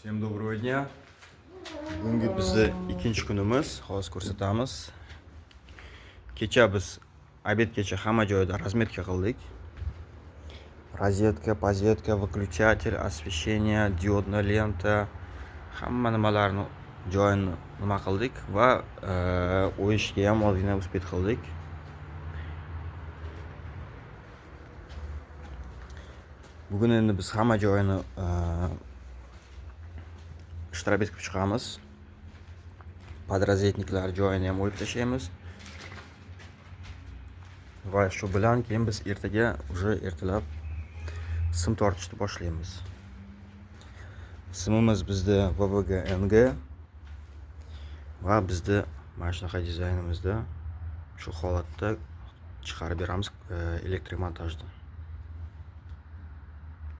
Всем доброго дня. Bugungi bizni ikkinchi kunimiz. Hozir ko'rsatamiz. Kecha biz обед gacha hamma joyda разметка qildik. Розетка, позетка, выключатель, освещение, диодная лента, hamma nimalarni joyini nima qildik va o'yishga ham ozgina успеть qildik. Bugun endi biz hamma joyini shtrabet qilib chiqamiz. Подрозетник lar joyini ham o'yib tashlaymiz. Va shu bilan keyin biz ertaga уже ertalab sim tortishni boshlaymiz. Simimiz bizda VVG NG va bizda mana shunaqa dizaynimizda shu holatda chiqarib beramiz, elektrik montajda.